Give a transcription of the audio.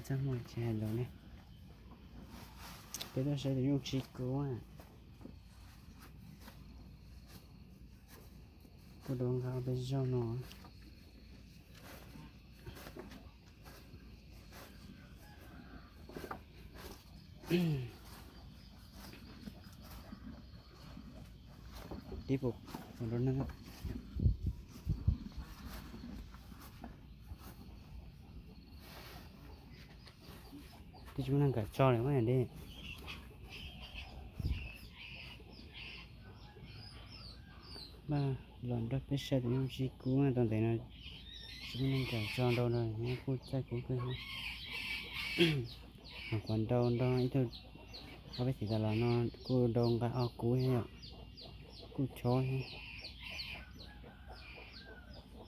Txaj muag tsis hais lus ne. Peb tuaj saib tus nyuj tsis kub, kuj dob nqa peb zaug no. Tib puas rau neeg. Twb tsis muaj neeg kam tso li mas yog li. Npaj los nrog peb saib tus nyuj tsis kub tau ntev no, tsis muaj neeg kam tso nrau no, kuj txaij kub kawg. Mas qhuav nrau nrog ib tug ob peb txiv tas los no kuj nrau nqa ob kub thiab yom, kuj chob thiab.